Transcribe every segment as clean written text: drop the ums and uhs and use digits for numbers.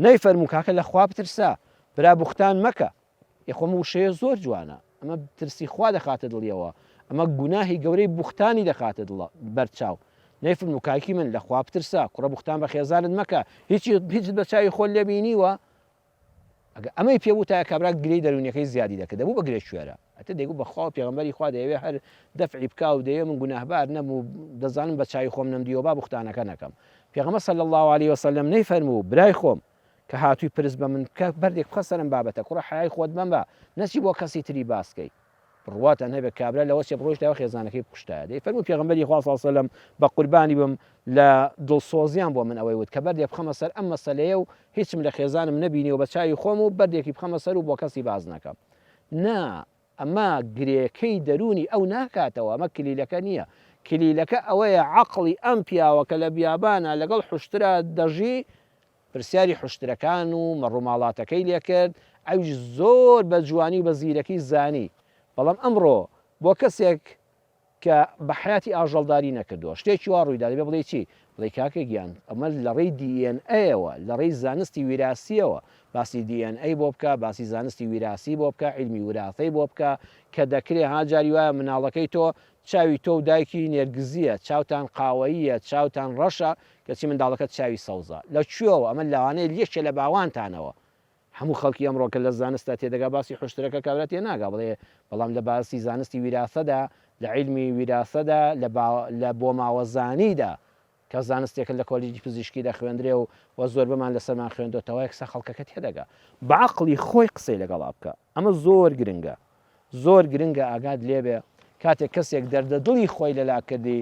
نەیفەرموو کاکە لە خوا بترسە، برا بوختان مەکە. ئێ خۆ ئەم وشەیە زۆر جوانە، ئەمە ترسی خوا دەخاتە دڵیەوە، ئەمە گوناهی گەورەی بوختانی دەخاتە دڵ بەر چاو. نەیفەرموو کاکی من لە خوا بترسە، کوڕە بوختان بە خێزانت مەکە، هیچی هیچت بە چاوی خۆت لێ بینیوە؟ ئەگەر ئەمەی پێ وتایە کابرا گرێی دەروونیەکەی زیادی دەکرد دەبوو بە گرێ کوێرە ئەتر دەیگوت بە خوا و پێغەمبەری خوا دەیەوێ هەر دەفعی بکا و دەیەوێ من گوناهبار نەم و دەزانم بە چاوی خۆم نەمدیوە با بوختانەکە نەکەم پێغەمبەر صلی اللە علیه وسلم نەیفەرموو برای خۆم کە هاتووی پرس بە من بکە بەردێک بخە سەرم بابەتە کوڕە حەیای خۆت مەمە نەچی بۆ کەسی تری باس کەی بڕواتان هەبێ کابرا لەوە چێ بڕۆیشتایە خێزانەکەی بکوشتایە دەی فەرموو پێغەمبەری خوا صلی اللە علیه وسلم بە قوربانی بم لە دڵسۆزیان بۆ من ئەوەی وت کە بەردێک بخەمە سەر ئەم مەسەلەیە و هیچم لە خێزانم نەبینی و بە چاوی خۆم و بەردێکی بخەمە سەر و بۆ کەسی باس نەکەم نا ئەمە گرێکەی دەروونی ئەو ناکاتەوە ئەمە کلیلەکە نییە کلیلەکە ئەوەیە عەقڵی ئەم پیاوە کە لە بیابانە لەگەڵ حوشترا دەژی پرسیاری حوشترەکان و مەڕوماڵاتەکەی لێکرد، ئەویش زۆر بە جوانی و بە زیرەکی زانی، بەڵام ئەمڕۆ بۆ کەسێک کە بە حەیاتی ئاژەڵداری نەکردووە شتێکی وا ڕوویدا دەبێ بڵێی چی؟ بڵێی کاکە گیان ئەمە لە ڕێی دی ئێن ئەیەوە، لە ڕێی زانستی ویراسییەوە، باسی دی ئێن ئەی بۆ بکە، باسی زانستی ویراسی بۆ بکە، عیلمی وراثەی بۆ بکە، کە دەکرێ ها جاری وایە مناڵەکەی تۆ چاوی تۆ و دایکی نێرگزییە، چاوتان قاوەییە، چاوتان ڕەشە، کەچی منداڵەکەت چاوی سەوزە. لە کوێوە؟ ئەمە لەوانەیە یەکێ لە باوانتانەوە. هەموو خەڵکی ئەمڕۆ کە لە زانستا تێدەگا باسی حوشترەکە کابرا تێناگا بڵێ بەڵام لە باسی زانستی ویراسەدا، لە عیلمی ویراسەدا، لە با لە بۆماوەزانیدا کە زانستێکە لە کۆلیجی پزیشکی دەخوێندرێ و و زۆربەمان لەسەرمان خوێندۆتەوە یەکسەر خەڵکەکە تێدەگا. بە عەقڵی خۆی قسەی لەگەڵا بکە. ئەمە زۆر گرنگە. زۆر گرنگە ئاگات لێبێ کاتێک کەسێک دەردە دڵی خۆی لەلا کردی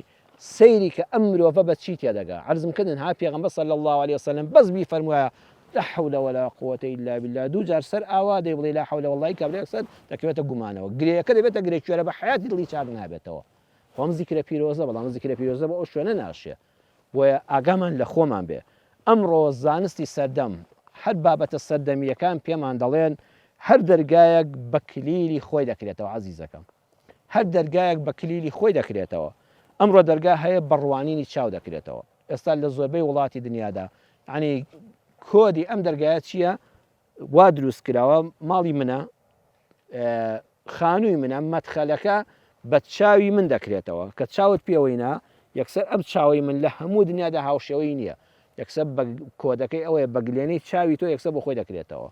سەیری کە ئەم مرۆڤە بە چی تێدەگا عەرزم کردن ها پێغەمبەر صلی اللە علیە وسلم بەس بیفەرموایە لا حول ولا قوة الا بالله دوو جار سەر ئاوا دەی بڵێ لا حول واللەی کابرا یەکسەر دەکەوێتە گومانەوە گرێیەکە دەبێتە گرێ کوێرە بە حەیاتی دڵی چاک نابێتەوە خۆ ئەم زیکرە پیرۆزە بەڵام ئەم زیکرە پیرۆزە بۆ ئەو شوێنە ناشێ بۆیە ئاگامان لە خۆمان بێ. ئەمڕۆ زانستی سەردەم، هەر بابەتە سەردەمییەکان پێمان دەڵێن هەر دەرگایەک بە کلیلی خۆی دەکرێتەوە عەزیزەکەم. هەر دەرگایەک بە کلیلی خۆی دەکرێتەوە. ئەمڕۆ دەرگا هەیە بە ڕوانینی چاو دەکرێتەوە. ئێستا لە زۆربەی وڵاتی دنیادا یانی کۆدی ئەم دەرگایە چییە؟ وا دروست کراوە ماڵی منە خانووی منە مەدخەلەکە بە چاوی من دەکرێتەوە کە چاوت پێوەی نا یەکسەر ئەم چاوەی من لە هەموو دنیادا هاوشێوەی نییە یەکسەر بە کۆدەکەی ئەوەیە بە گلێنەی چاوی تۆ یەکسەر بۆ خۆی دەکرێتەوە.